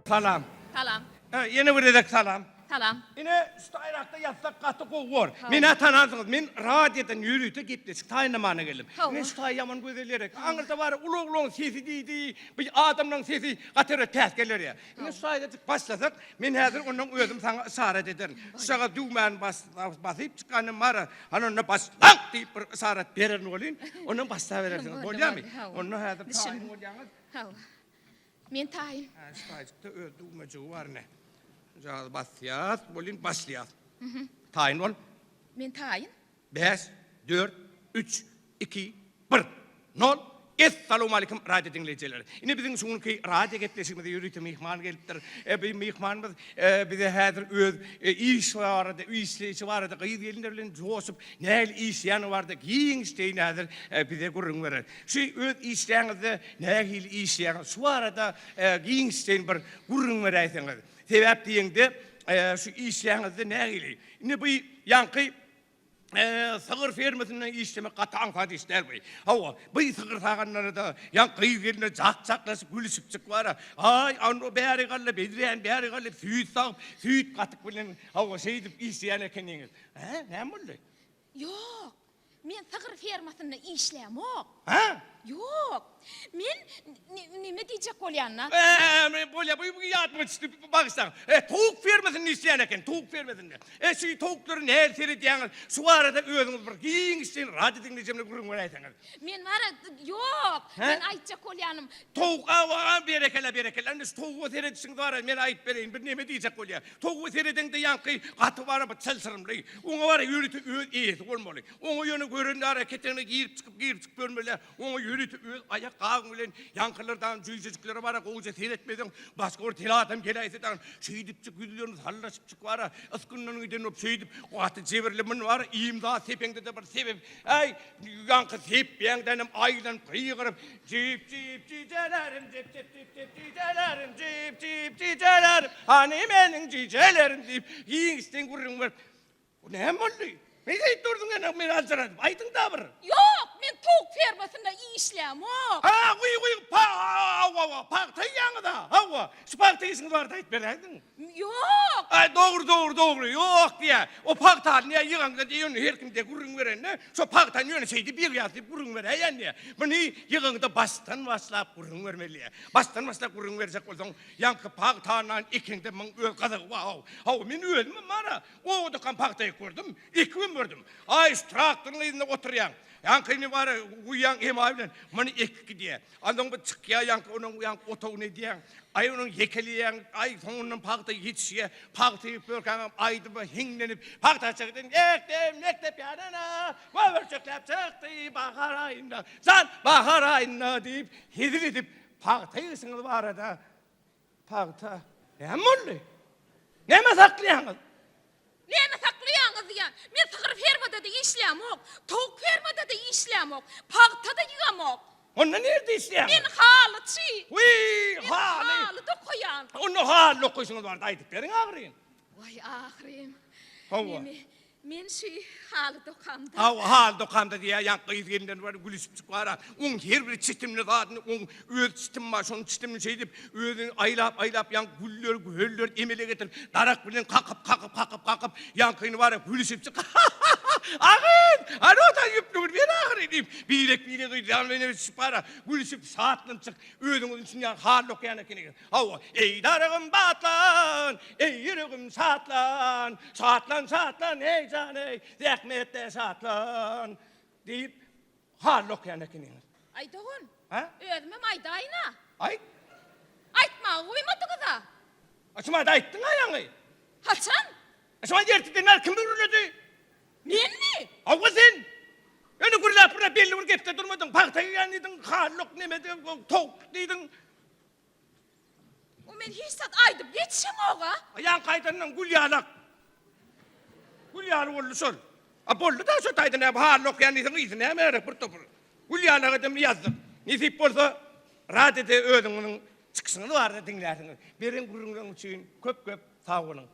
Salam. Salam. Ýene bir gezek salam. Salam. Ine, şu taýrakda ýatsak gaty gowy bor. Meni-ä tanarsyňyz, men radiodan ýörite gepleşik taýynlamana geldim. Ine, şu taý ýaman gözel ýer eken. Aňyrda bar, ulaglaryň sesi diýdi, bir adamlaryň sesi gaty erbet päsgel berýär. Ine, şu taýdajyk başlasak, men häzir ondan özüm saňa yşarat ederin. Şujagaz düwmäni basyp çykanym bar, hany onda başlaň diýip bir yşarat bererin welin, ondan başlaberersiňiz. Bolýarmy? Onda häzir taýyn bolýaňyz. Hawa. Men taýyn. Hä, şu taýjykda öz düwmejigi bar ine. Şujagaz basýas, welin başlaýas. Taýyn bol. Men taýyn. Bäş, dört, üç, iki, bir, nol. Essalawmaleýkim radio diňleýjiler. Ine biziň şu günki radio gepleşigimize ýörite myhman gelipdir. E, bu myhmanymyz e, bize häzir öz e, iş barada, işleýşi barada, gyz-gelinler bilen joşup nähili işleýäni barada giňişleýin häzir e, bize gürrüň berer. Şu öz işleýäňizde nähili işleýäňiz, şu barada giňişleýin bir gürrüň beräýseňiz. Sebäp diýeňde, şu işleýäňizde nähili? Indi bu ýaňky sygyr fermasynda işlemek gaty aňsat iş däl bu. Hawa, bu sygyr saganlara-da ýaňky gyz-gelinler jak-jaklaşyp gülüşipjik bar-a. Aý, ony bäri galla, bedräni bäri galla, süýt sagyp, süýt gatyk bilen, hawa, şeýdip işleýän ekeniňiz. Hä, näme boldy? Ýok, men sygyr fermasynda işlämok. Hä? Ýok. Men neme diýjek bolýan-da? Hä, men bolýa, bu ýadyma düşdi, bagyşlaň. E, towuk fermasynda işleýän eken, towuk fermasynda. E, şu towuklary nähili seredýäňiz? Şu barada özüňiz bir giňişleýin radio diňleýjimle gürrüň beräýseňiz. Men bara, ýok, men aýtjak bolýanym. Towuk, a, berekella, berekella. Indi şu towuga seredişiňiz barada men aýdyp bereýin, bir neme diýjek bolýa. Towuga seredeňde ýaňky gaty bara bir çylşyrymly. Oňa bara ýörite öz eýesi bolmaly. Oňa ýöne görende ara ketegine girip-çykyp, girip-çykyp ýörmeli. Oňa ýörite öz aýak gabyň bilen ýaňkylardan jüýjejiklere bara gowuja seretmeseň, başga bir tel adam geläýse dagy şeýdipjik ýüzlerini sallaşypjyk bara ysgyndan giden bolup şeýdip gaty jebirli muny bara iým-zat sepeňde-de bir sebep äý ýaňky sepýäňdenem aýlanyp gygyryp jip-jip jüýjelerim jip-jip-jip-jip jüýjelerim jip-jip jüýjelerim hany meniň jüýjelerim diýip giňişden gürrüň berip Bu näme boldy? Ne diýip durduň ene meni aljyradyp? Aýdyň-da bir. Ýok, men towuk fermasynda işlämok. Ha, guý, guý, pa, hawa, hawa, pagta iýýäňiz-a, hawa. Şu pagta iýşiňiz barada aýdyp beräýdiň. Ýok. Aý, dogry, dogry, dogry, ýok diýýä. O pagtany näme ýygaňda diýýä, ýöne her kim de gürrüň berende, şo pagtany ýöne şeýdip ýygýas diýip gürrüň beräýýän diýýä. Muny ýygaňda başdan başlap gürrüň bermeli diýýä. Başdan başlap gürrüň berjek bolsaň, ýaňky pagtany ekeňde muň öz gazygy bar-ow. Hawa, men özümem bar-a, Owadakam pagta ekip gördüm, ekibem gördüm. Aý, şu traktoryň yzynda oturýaň. Ýaňkyny bar, guýýaň emaý bilen, muny ekip gidýär. Onsoň bu çykýar ýaňky onuň ýaňky otagyny edýäň. Aý, onuň ýekeleýäň, aý, soňundan pagta ýetişýär. Pagta ekip ýörkäňem aýdyma hiňlenip, pagta çykdy, ekdim mekdep ýanyna, gögerçekläp çykdy bahar aýynda, jan bahar aýynda diýip, hezil edip pagta ýygyşyňyz barada Pagta. Näme boldy? Näme saklaýaňyz? Näme saklaýaňyz diýýän. Men sygyr fermada-da işlämok, towuk fermada-da işlämok, pagta-da ýygamok. Onda nirde işleýäňiz? Men halyçy. Wiý, haly. Men haly dokaýan. Onda haly dokaýşyňyz barada aýdyp beriň ahyryn. Waý, ahyryn. Hawa. Men şu haly dokamda. Hawa, haly dokamda diýýär, ýaňky gyz-gelinler bar, gülüşipjik bar-a. Oň her bir çitimli zadyny, oň öz çitimi bar, şonuň çitimini şeýdip, özüni aýlap-aýlap, ýaňky gülleri, hölleri emele getirip, darak bilen kakyp, kakyp, kakyp, kakyp, ýaňkyny bar-a, gülüşipjik, Ha-ha-ha! A gyz, hany o taý ýüplügini ber ahyry diýip, birek-birek ýan bilen ösüşip bar-a, gülüşip, şatlanypjyk, özüňiz üçin ýaňky haly dokaýan ekeniňiz. Hawa, eý daragym batlan, eý ýüregim şatlan, şatlan, şatlan, eý jan eý, zähmetde şatlan diýip, haly okýan ekeniňiz. Aý dogan, Hä? özümem aýdaýyn-a. Aýt. Aýtmaga goýmadyňyz-a. A şumada aýtdyň-a ýaňy. Haçan? A şumat erteden bäri kim gürledi? Menmi? Hawa sen. Ýöne gürläp-gürläp belli bir gepde durmadyň. Pagta ýygýan diýdiň, haly ok neme diýdiň, towuk diýdiň. O men hiç zat aýdyp ýetişemog-a. Ýaňky aýdandan gül ýalak. Gül ýaly boldy şol. A boldy-da şo taýda näme haly okýan diýseň yzy näme gerek bir topar. Gül ýalak edemini ýazdyk. Nesip bolsa radioda özüňiziň çykyşyňyz barada diňlärsiňiz. Beren gürrüňleriň üçin köp-köp sag boluň.